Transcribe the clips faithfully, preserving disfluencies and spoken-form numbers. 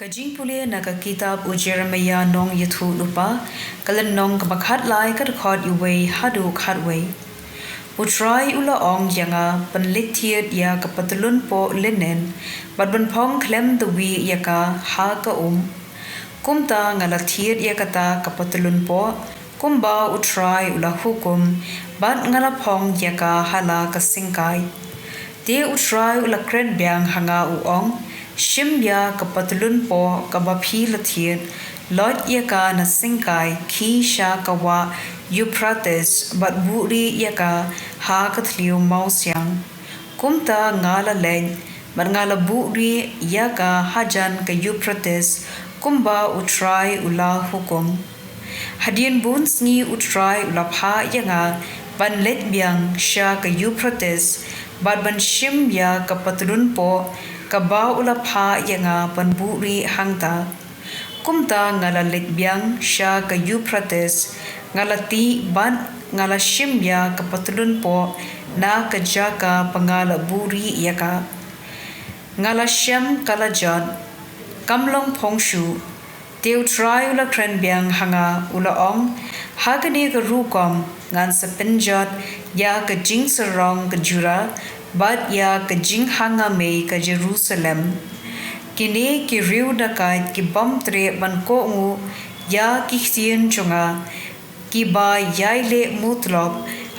Ka jingpule na ka kitab u Jeremiah nongïathuhlypa, ka lynnong kaba khatlai, ka dkhot uwei haduh khatwei. U Trai u la ong ïa nga, ban leit thied ïa ka patlun poh linen, bad ban phong khlem da wi ïa ka ha ka um. Kumta nga la thied ïa kata ka patlun poh, kumba u Trai u la hukum, bad nga la phong ïa ka ha la ka syngkai. Te u Trai u la kren biang ha nga u ong, shim ïa ka patlun poh kaba phi la thied, loit ïa ka na syngkai, khie sha ka wah Euphrates, bad buhrieh ïa ka ha ka thliew mawsiang. Kumta nga la leit, bad nga la buhrieh ïa ka hajan ka Euphrates, kumba u Trai u la hukum. Hadien bun sngi u Trai u la phah ïa nga, ban leit biang sha ka Euphrates, bad ban shim ïa ka patlun poh, kaba u la phah ïa nga ban buhrieh hangta. Kumta nga la leit biang sha ka Euphrates, nga la tih bad nga la shim ïa ka patlun poh, na ka jaka ba nga la buhrieh ïa ka. Nga la shem ka la jot, kam long phong shuh. Te u Trai u la kren biang ha nga, u la ong, ha kane ka rukom, ngan sa pynjot ïa ka jingsarong ka Judah, bad ïa ka jinghangmei ka Jerusalem. Kine ki riew dakait ki bym treh ban kohnguh ïa ki ktien jong nga, kiba ïai leh mutlop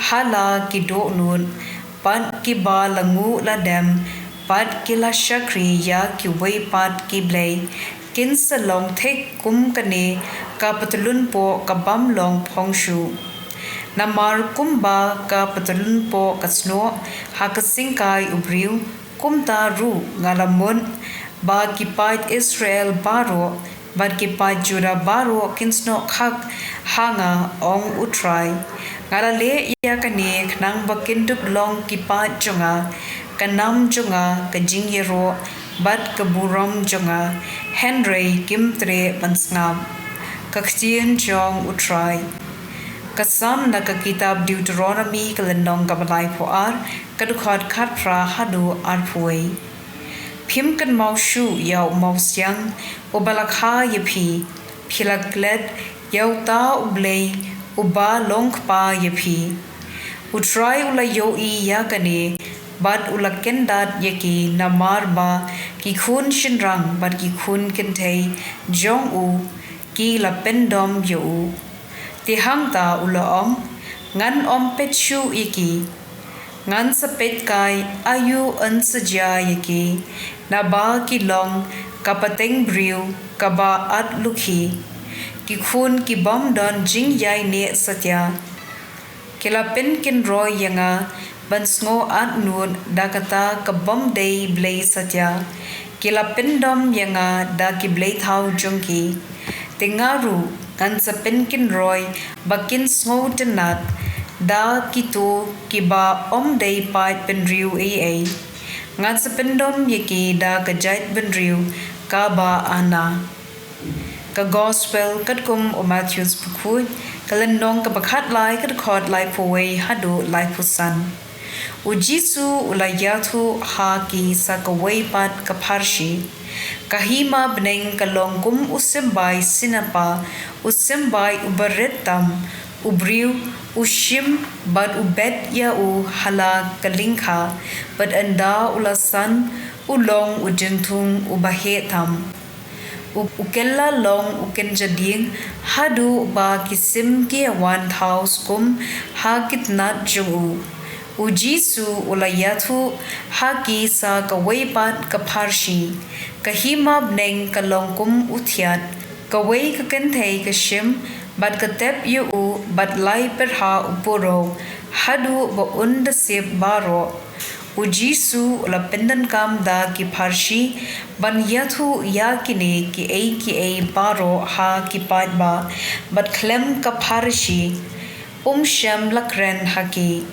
ha la ki dohnud, bad kiba la nguh la dem, bad ki la shakri ïa kiwei pat ki blei, kin sa long thik kum kane ka patlun poh ka bym long phong shuh. Namar kumba ka patlun poh ka snoh ha ka syngkai u briew, kumta ruh nga la mut ba ki paid Israel baroh, bad ki paid Judah baroh kin snoh khak ha nga, ong u Trai. Nga la leh ïa kane khnang ba kin dup long ki paid jong nga, ka nam jong nga, ka jingïaroh, bad ka burom jong nga, hynrei kim treh ban sngap. Ka ktien jong u Trai. Ka Salm na ka kitab Deuteronomi ka lynnong kaba laiphew ar, ka dkhot khatphra haduh arphew wei. Phim kynmaw shuh ïa u mawsiang, uba la kha ïa phi, phi la klet ïa uta u Blei, uba long kpa ïa phi. U Trai u la ïohi ïa kane, bad u la kyndat ïa ki namar ba ki khun shynrang bad ki khun kynthei jong u, ki la pyndom ïa u. Te hangta u la ong, ngan ym peit shuh ïa ki. Ngan sa peit kai aïu yn sa jia ïa ki, naba ki long ka pateng briew kaba at lukhi. Ki khun ki bym don jingïaineh satia. Ki la pynkynroi ïa nga ban sngew atnud da kata ka bym dei blei satia. Ki la pyndom ïa nga da ki blei thaw jong ki. Te nga ruh ngan sa pynkynroi ba kin sngewtynnad da kito kiba ym dei paid bynriew ei ei. Ngan sa pyndom ïa ki da ka jaitbynriew kaba ana. Ka Gospel katkum u Mathaios bakhuid, ka lynnong kaba khatlai, ka dkhot laiphew wei haduh laiphew san. U Jisu u la ïathuh ha ki sa kawei pat ka pharshi. Ka hima bneng ka long kum u symbai sinapa, u symbai uba rit tam, u briew u shim bad u bet ïa u ha la ka lyngkha, bad ynda u la san, u long u jynthung uba heh tam. U, u kylla long u kynja dieng, haduh ba ki sim ki ïawan thaw skum ha ki tnat jong u. U Jisu u la ïathuh ha ki sa kawei pat ka pharshi. Ka hima bneng ka long kum u thiat. Kawei ka kynthei ka shim, bad ka tep ïa u, bad lai pyrha u puroh, haduh ba un da sep baroh. U Jisu u la pyndonkam da ki pharshi, ban ïathuh ïa kine kiei kiei baroh ha ki paidbah, bad khlem ka pharshi, um shym la kren ha ki.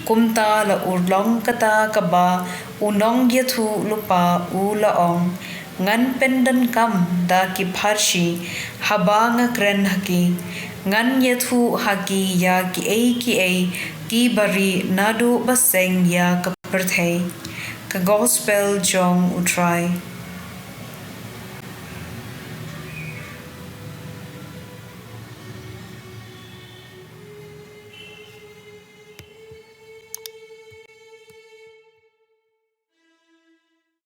Kumta la urlong kata kaba u nongïathuhlypa u la ong, ngan pyndonkam da ki pharshi, haba nga kren ha ki, ngan ïathuh ha ki ïa kiei kiei kiba rieh naduh ba seng ïa ka pyrthei. Ka Gospel jong u Trai.